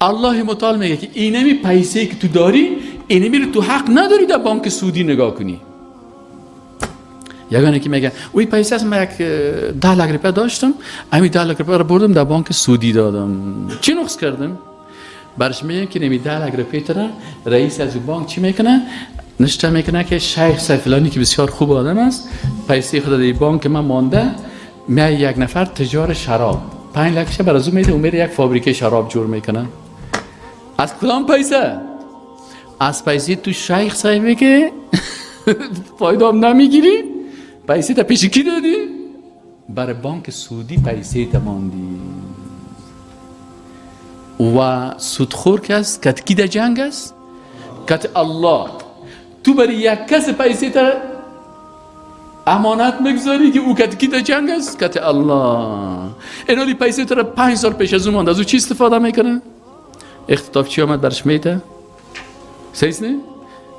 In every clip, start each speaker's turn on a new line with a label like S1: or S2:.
S1: الله متعال میگه که اینمی پیسه که تو داری، اینمی رو تو حق نداری در بانک سودی نگاه کنی. یگانه که میگه اوی پیسه است، من یک 10 لک روپیه داشتم، امی 10 لک روپیه رو بردم در بانک سودی دادم، چی نقص کردم؟ برش میگم که نمی 10 لک روپیه تره رئیس از بانک چی میکنه؟ نشته میکنه که شیخ فلانی که بسیار خوب آدم است، پیسه خود در بانک من مانده. می یک نفر تجار شراب 5 لکشه بر از او میده و میره یک فابریکه شراب جور میکنه. از کدام پیسه؟ از پیسه تو شیخ صاحبی که فایده هم نمیگیری. پیسه تا پیش کی دادی؟ برای بانک سودی پیسه تا ماندی. و سودخور کس کت کی در جنگ است؟ کت الله. تو برای یک کس پیسه تا امانت میگذاری که او کت کی در جنگ است؟ کت الله. اینالی پیسه تو را 5 سال پیش از اون مانده، از او چی استفاده میکنه؟ اختطاف چی آمد برش میته؟ صحیح نه؟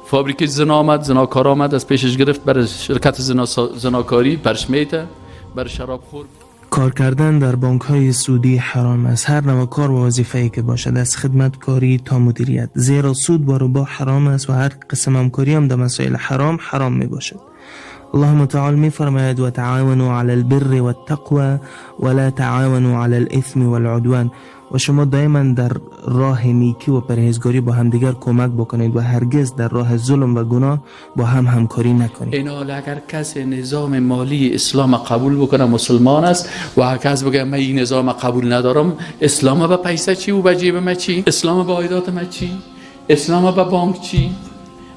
S1: فابریکه زنا آمد، زناکار آمد از پیشش گرفت، برای شرکت زنا، زناکاری برش میته، برای شراب خور.
S2: کار کردن در بانک های سودی حرام است، هر نوع کار و وظیفه ای که باشد، از خدمتکاری تا مدیریت، زیرا سود با ربا حرام است و هر قسم همکاری هم در مسائل حرام حرام می باشد. الله متعال می فرماید: و تعاونوا علی البر والتقوى ولا تعاونوا علی الاثم والعدوان. و شما دائما در راه نیکی و پرهیزگاری با همدیگر کمک بکنید و هرگز در راه ظلم و گناه با هم همکاری نکنید.
S1: اینال اگر کسی نظام مالی اسلام قبول بکنه مسلمان است و اگر کس بگه من این نظام قبول ندارم، اسلام به پیسه چی و به جیب ما چی؟ اسلام به عایدات ما چی؟ اسلام به بانک چی؟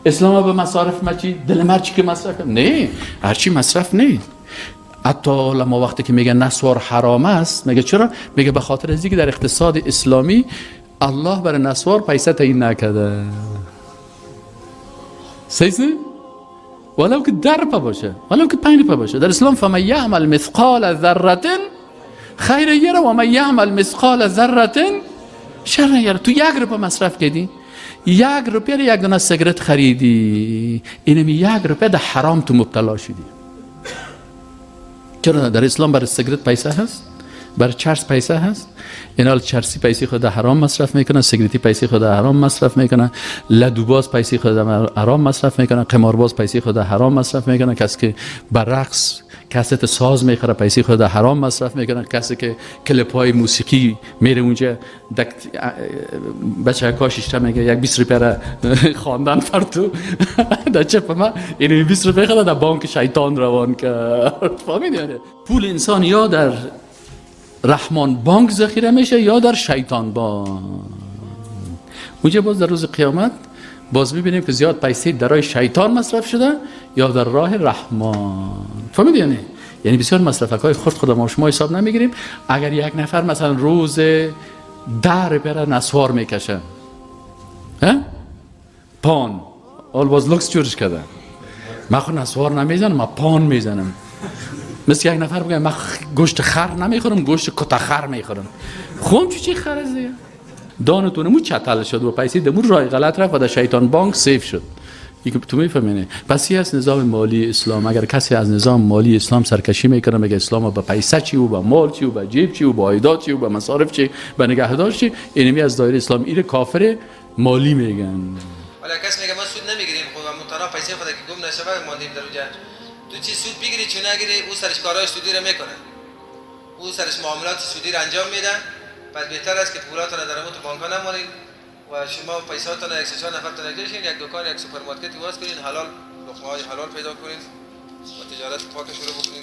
S1: اسلام به مصارف ما چی؟ دل هر چی که مصرف نه، هرچی مصرف نه. حتی لما وقتی که میگه نسوار حرام است، میگه چرا؟ میگه به خاطر از اینکه در اقتصاد اسلامی الله برای نسوار پیسه تعیین نکرده. صحیح؟ ولو که 10 روپه باشه، ولو که 5 روپه باشه. در اسلام فمن یعمل مثقال ذره خیر یره و من یعمل مثقال ذره شر یره. تو 1 روپه مصرف کردی، 1 روپیه یک دانه سیگرت خریدی، اینمی 1 روپیه در حرام تو مبتلا شدی. چرا در اسلام برای سیگرت پیسه هست؟ برای چرس پیسه هست؟ اینال چرسی پیسه خود حرام مصرف میکنه، سیگرتی پیسه خود حرام مصرف میکنه، لدوباز پیسه خود حرام مصرف میکنه، قمارباز پیسه خود حرام مصرف میکنه، کسی که بر رقص کست ساز میخره پیسه خود حرام مصرف میکنه، کسی که کلپ های موسیقی میره اونجا دک بچه کاشش میگه یک 20 روپیه را خواندن فر تو در چپ ما، این 20 روپیه خود در بانک شیطان روان کرد. فهمیدی؟ یعنی پول انسان یا در رحمان بانک ذخیره میشه یا در شیطان بانک. اونجا باز در روز قیامت باز میبینیم که زیاد پیسه در راه شیطان مصرف شده یا در راه رحمان. فهمیدی؟ یعنی بسیار مصرف های خرد خود ما شما حساب نمیگیریم. اگر یک نفر مثلا روز 10 روپیه نسوار میکشه، پان آل باز لکس جورش کرده، من خود نسوار نمیزنم، من پان میزنم. مثل یک نفر بگه من گوشت خر نمیخورم، گوشت کته خر میخورم. خب چی خر است دیگه؟ دانتون مو چتل شد و پیسه دمور راه غلط رفت و در شیطان بانک save شد. که تو میفهمینه. پس از نظام مالی اسلام اگر کسی از نظام مالی اسلام سرکشی میکنه، میگه اسلام به پیسه چی و به مال چی و به جیب چی و به عایدات چی و به مصارف چی، به نگهدار چی، اینمی از دایره اسلام، ایره کافر مالی میگن.
S3: ولی کس میگه ما سود نمیگیریم، خب تنها پیسه خود که گم نشوه ماندیم در اونجا. تو چی سود بگیری چون نگیری، او سرش کارهای سودی رو میکنه، او سرش معاملات سودی رو انجام میده. پس بهتر است که پولاتون در تو بانک ها نمانید و شما پیساتون یک سه چهار نفر تون یک دکان، یک سوپرمارکت باز کنین، حلال لقمه های حلال پیدا کنین و تجارت پاک شروع بکنین.